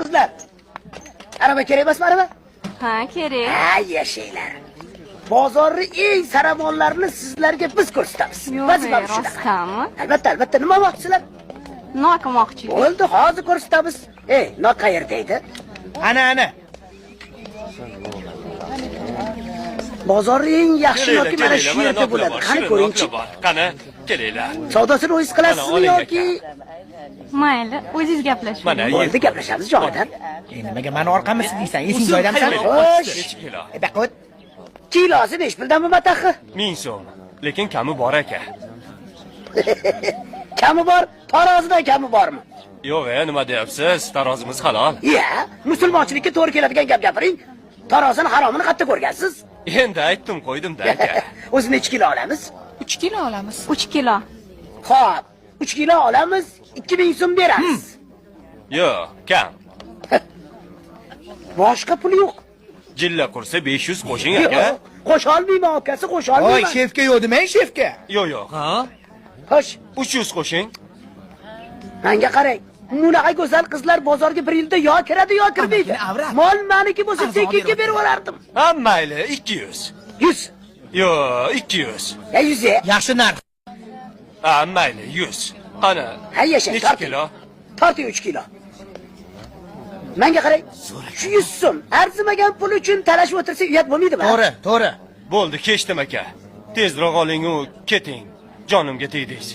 Qizlar. Arava kerak emasmi, arava? Ha, kerak. Ha, yashanglar. Bozorni eng saramonlarini sizlarga biz ko'rsatamiz. Yo'q, Vazifamiz shunaqa. rostdanmi? Albatta, albatta. Nima olmoqchisizlar? Nok olmoqchi. Bo'ldi, hozir ko'rsatamiz. Ey, nok qayerda edi? Ana, ana. Bozorning eng yaxshi Kelinglar, noki mana kelinglar, shu yerda noklar bo'ladi. bor, Qani shirin ko'ringchi. noklar bor. Qani, kelinglar. Savdosini o'zingiz qilasizmi Mana, oling yoki Mayli, o'zingiz gaplashing. Mana, bo'ldi, gaplashamiz jonidan. E, nimaga mani orqamda deysan? Esing joydamisan? Xo'sh. Necha kilo? E, bu yoqqa o't. Kilosi nechi puldan bu mataxi? 1000 so'm. Lekin kami bor aka. Kami bor, tarozidan kami bormi? Yo'q, e, nima deyapsiz? Tarozimiz halol. Ya, musulmonchilikka to'g'ri keladigan gap gapiring. Tarozini haromini qayerda ko'rgansiz? Endi aytdim qo'ydim-da aka. O'zi nechi kilo olamiz? 3 kilo olamiz. 3 kilo. Xo'p, 3 kilo olamiz, 2000 so'm beramiz. Yo'q, kam. Boshqa pul yo'q. Jilla qursa 500 qo'shing aka. Yo'q, qo'sha olmayman akasi, qo'sha Voy, olmayman. shefga yo'q demang, shefga. Yo'q, yo'q. Ha? Xo'sh, 300 qo'shing. menga qarang. Bunaqa go'zal qizlar bozorga bir yilda yo kiradi, yo kirmaydi. Amakini avrat. Mol maniki bo'lsa Arzon tekinga berib berib yuborardim. Ha, mayli, 200. 100. Yo'q, 200. Ya 100 ya. Yaxshi narx. Ha, mayli, 100. Qani. Ha, yashang, Necha torting. kilo? Torting 3 kilo. Menga qarang. Shu 100 so'm arzimagan pul uchun talashib o'tirsa uyat bo'lmaydimi? To'g'ri, to'g'ri. Bo'ldi, kechdim aka. Tezroq oling u, keting. Jonimga tegdingiz.